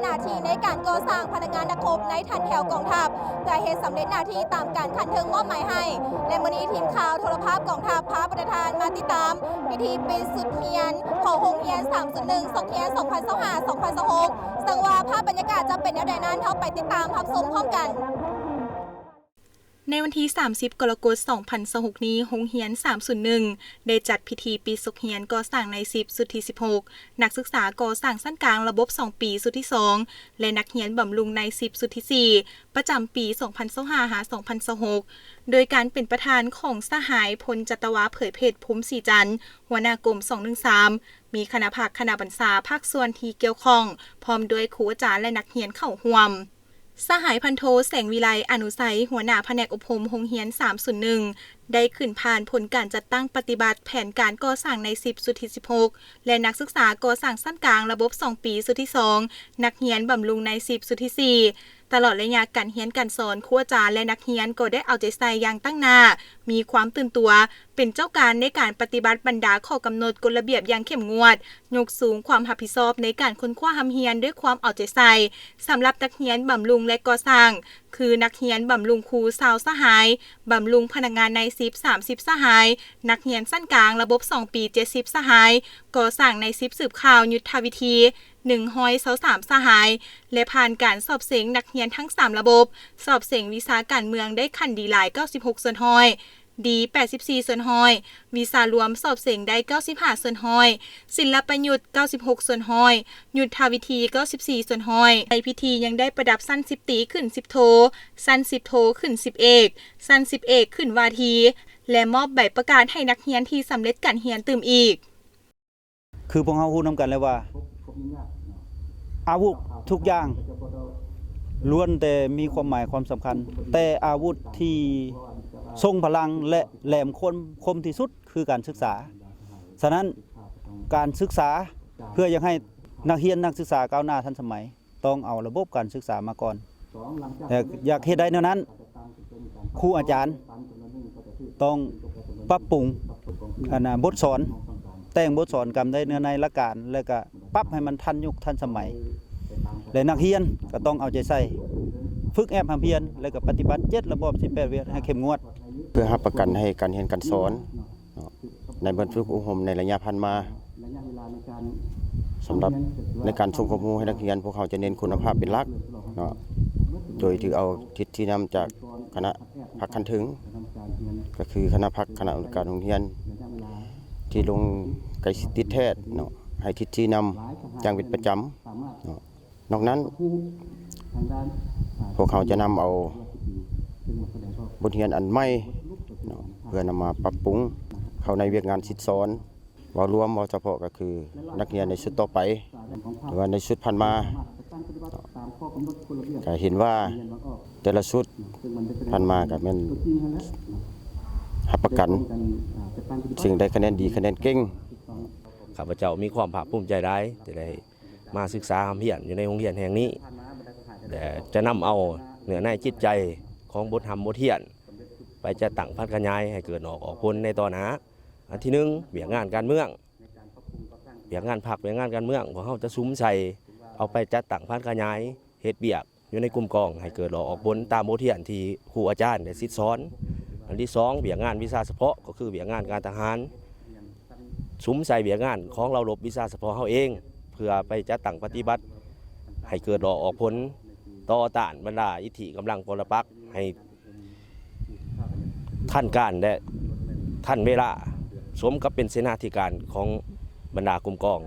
ໜ້າທີ່ໃນການກໍ່ສ້າງພະນັກງານນັກຮົບໃນຖັນແຖວກອງທັບ ເພື່ອເຮັດສຳເລັດໜ້າທີ່ຕາມການຂັ້ນເທິງມອບໝາຍໃຫ້ ແລະ ມື້ນີ້ທີມຂ່າວໂທລະພາບກອງທັບພາປະທານມາຕິດຕາມພິທີປິດຊຸດຮຽນຂອງໂຮງຮຽນສາມສູນໜຶ່ງ ສົກຮຽນສອງພັນຊາວຫ້າ ສອງພັນຊາວຫົກ ເຊິ່ງວ່າພາບບັນຍາກາດຈະເປັນແນວໃດນັ້ນ ເຮົາໄປຕິດຕາມຮັບຊົມພ້ອມກັນ. ໃນວັນທີສາມສິບ ກໍລະກົດ ສອງພັນຊາວຫົກນີ້ ໂຮງຮຽນສາມສູນໜຶ່ງ ໄດ້ຈັດພິທີປິດສົກຮຽນກໍ່ສ້າງນາຍສິບຊຸດທີສິບຫົກ ນັກສຶກສາກໍ່ສ້າງຊັ້ນກາງລະບົບສອງປີຊຸດທີສອງ ແລະ ນັກຮຽນບຳລຸງນາຍສິບຊຸດທີສີ່ ປະຈຳປີສອງພັນຊາວຫ້າ ຫາ ສອງພັນຊາວຫົກ ໂດຍການເປັນປະທານຂອງສະຫາຍ ພົນຈັດຕະວາ ເຜີຍເພັດ ພົມສີຈັນ ຫົວໜ້າກົມສອງໜຶ່ງສາມ ມີຄະນະພັກ ຄະນະບັນຊາ ພາກສ່ວນທີ່ກ່ຽວຂ້ອງ ພ້ອມດ້ວຍຄູອາຈານ ແລະ ນັກຮຽນເຂົ້າຮ່ວມ. ສະຫາຍພັນໂທ ແສງວິໄລ ອະນຸໄຊ ຫົວໜ້າພະແນກອົບຮົມໂຮງຮຽນສາມສູນໜຶ່ງ ໄດ້ຂຶ້ນຜ່ານຜົນການຈັດຕັ້ງປະຕິບັດແຜນການກໍ່ສ້າງນາຍສິບຊຸດທີສິບຫົກ ແລະ ນັກສຶກສາກໍ່ສ້າງຊັ້ນກາງລະບົບສອງປີຊຸດທີສອງ ນັກຮຽນບຳລຸງນາຍສິບຊຸດທີສີ່ ຕະຫຼອດໄລຍະການຮຽນການສອນ, ຄູອາຈານ ແລະ ນັກຮຽນກໍໄດ້ເອົາໃຈໃສ່ຢ່າງຕັ້ງໜ້າ, ມີຄວາມຕື່ນຕົວ, ເປັນເຈົ້າການໃນການປະຕິບັດບັນດາຂໍ້ກຳນົດກົດລະບຽບຢ່າງເຂັ້ມງວດ, ຍົກສູງຄວາມຮັບຜິດຊອບໃນການຄົ້ນຄວ້າຮ່ຳຮຽນດ້ວຍຄວາມເອົາໃຈໃສ່. ສຳລັບນັກຮຽນບຳລຸງ ແລະ ກໍ່ສ້າງ ຄືນັກຮຽນບຳລຸງຄູຊາວສະຫາຍ, ບຳລຸງພະນັກງານນາຍສິບສາມສິບສະຫາຍ, ນັກຮຽນຊັ້ນກາງລະບົບສອງປີເຈັດສິບສະຫາຍ, ກໍ່ສ້າງນາຍສິບສືບຂ່າວຍຸດທະວິທີ ໜຶ່ງຮ້ອຍຊາວສາມສະຫາຍ ແລະ ຜ່ານການສອບເສັງນັກຮຽນທັງສາມລະບົບ, ສອບເສັງວິຊາການເມືອງໄດ້ຂັ້ນດີຫຼາຍເກົ້າສິບຫົກສ່ວນຮ້ອຍ, ດີແປດສິບສີ່ສ່ວນຮ້ອຍ, ວິຊາລວມສອບເສັງໄດ້ເກົ້າສິບຫ້າສ່ວນຮ້ອຍ, ສິນລະປະຍຸດເກົ້າສິບຫົກສ່ວນຮ້ອຍ, ຍຸດທະວິທີເກົ້າສິບສີ່ສ່ວນຮ້ອຍ. ໃນພິທີຍັງໄດ້ປະດັບຊັ້ນສິບຕີຂຶ້ນສິບໂທ, ຊັ້ນສິບໂທຂຶ້ນສິບເອກ, ຊັ້ນສິບເອກຂຶ້ນວາທີ ແລະ ມອບໃບປະກາດໃຫ້ນັກຮຽນທີ່ສຳເລັດການຮຽນຕື່ມອີກ. ຄືພວກເຮົາຮູ້ນຳກັນແລ້ວວ່າ ອາວຸດທຸກຢ່າງລ້ວນແຕ່ມີຄວາມໝາຍຄວາມສຳຄັນ, ແຕ່ອາວຸດທີ່ຊົງພະລັງ ແລະ ແຫຼມຄົມ ຄົມທີ່ສຸດຄືການສຶກສາ. ສະນັ້ນ ການສຶກສາເພື່ອຢາກໃຫ້ນັກຮຽນນັກສຶກສາກ້າວໜ້າທັນສະໄໝ ຕ້ອງເອົາລະບົບການສຶກສາມາກ່ອນ ແລະ ຢາກເຮັດໄດ້ແນວນັ້ນ ຄູອາຈານຕ້ອງປັບປຸງອັນນ່າ ບົດສອນ ແຕ່ງບົດສອນກຳໄດ້ເນື້ອໃນຫຼັກການ ແລະ ກະປັບໃຫ້ມັນທັນຍຸກທັນສະໄໝ ແລະ ນັກຮຽນກໍຕ້ອງເອົາໃຈໃສ່ ຝຶກແອບຮ່ຳຮຽນ ແລະ ກະປະຕິບັດເຈັດລະບອບສິບແປດວຽກໃຫ້ເຂັ້ມງວດ ເພື່ອຮັບປະກັນໃຫ້ການຮຽນການສອນ ເນາະ ໃນບັນທຶກອົບຮົມໃນໄລຍະຜ່ານມາ. ສຳລັບໃນການສົ່ງຄວາມຮູ້ໃຫ້ນັກຮຽນ, ພວກເຮົາຈະເນັ້ນຄຸນນະພາບເປັນຫຼັກເນາະ ໂດຍຖືເອົາທິດຊີ້ນຳຈາກຄະນະພັກຂັ້ນເທິງ ກໍຄືຄະນະພັກຄະນະອຳນວຍການໂຮງຮຽນ ທີ່ລົງໃກ້ຊິດຕິດແທດເນາະ ໃຫ້ທິດຊີ້ນຳຢ່າງເປັນປະຈຳເນາະ. ນອກນັ້ນ, ພວກເຮົາຈະນຳເອົາບົດຮຽນອັນໃໝ່ເນາະ ເພື່ອນຳມາປັບປຸງເຂົ້າໃນວຽກງານສິດສອນ. ເວົ້າລວມ, ເວົ້າສະເພາະກໍຄືນັກຮຽນໃນຊຸດຕໍ່ໄປ ຫຼືວ່າໃນຊຸດຜ່ານມາ ກໍເຫັນວ່າແຕ່ລະຊຸດຜ່ານມາກໍແມ່ນຮັບປະກັນ ເຊິ່ງໄດ້ຄະແນນດີ, ຄະແນນເກັ່ງ. ຂ້າພະເຈົ້າມີຄວາມພາກພູມໃຈຫຼາຍທີ່ໄດ້ ມາສຶກສາຮ່ຳຮຽນຢູ່ໃນໂຮງຮຽນແຫ່ງນີ້ ແລະ ຈະນຳເອົາເນື້ອໃນຈິດໃຈຂອງບົດຮ່ຳບົດຮຽນ ໄປຈັດຕັ້ງຜັນຂະຫຍາຍໃຫ້ເກີດອອກອອກຜົນໃນຕໍ່ໜ້າ. ອັນທີໜຶ່ງ, ວຽກງານການເມືອງ, ວຽກງານພັກ, ວຽກງານການເມືອງ, ພວກເຮົາຈະສຸມໃສ່ເອົາໄປຈັດຕັ້ງຜັນຂະຫຍາຍເຮັດວຽກ ຢູ່ໃນກຸ່ມກອງໃຫ້ເກີດອອກອອກຜົນຕາມບົດຮຽນທີ່ຄູອາຈານໄດ້ສິດສອນ. ອັນທີສອງ, ວຽກງານວິຊາສະເພາະ ກໍຄືວຽກງານການທະຫານ ສຸມໃສ່ວຽກງານຂອງເຫຼົ່າລົບວິຊາສະເພາະເຮົາເອງ ເພື່ອໄປຈັດຕັ້ງປະຕິບັດໃຫ້ເກີດອອກອອກຜົນ ຕໍ່ຕ້ານບັນດາອິດທິກຳລັງປໍລະປັກໃຫ້ ທັນການ ແລະ ທັນເວລາ ສົມກັບເປັນເສນາທິການຂອງບັນດາກຸ່ມກອງ.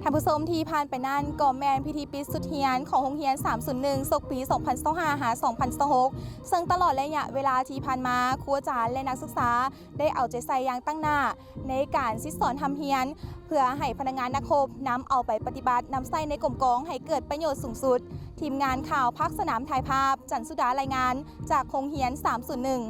ທ່ານຜູ້ຊົມ ທີ່ຜ່ານໄປນັ້ນກໍແມ່ນພິທີປິດຊຸດຮຽນຂອງໂຮງຮຽນສາມສູນໜຶ່ງ ສົກປີສອງພັນຊາວຫ້າ ຫາ ສອງພັນຊາວຫົກ ເຊິ່ງຕະຫຼອດໄລຍະເວລາທີ່ຜ່ານມາ ຄູອາຈານ ແລະ ນັກສຶກສາ ໄດ້ເອົາໃຈໃສ່ຢ່າງຕັ້ງໜ້າ ໃນການສິດສອນຮ່ຳຮຽນ ເພື່ອໃຫ້ພະນັກງານນັກຮົບນຳເອົາໄປປະຕິບັດນຳໃຊ້ໃນກົມກອງໃຫ້ເກີດປະໂຫຍດສູງສຸດ. ທີມງານຂ່າວພາກສະໜາມຖ່າຍພາບ ຈັນສຸດາລາຍງານ ຈາກໂຮງຮຽນສາມສູນໜຶ່ງ.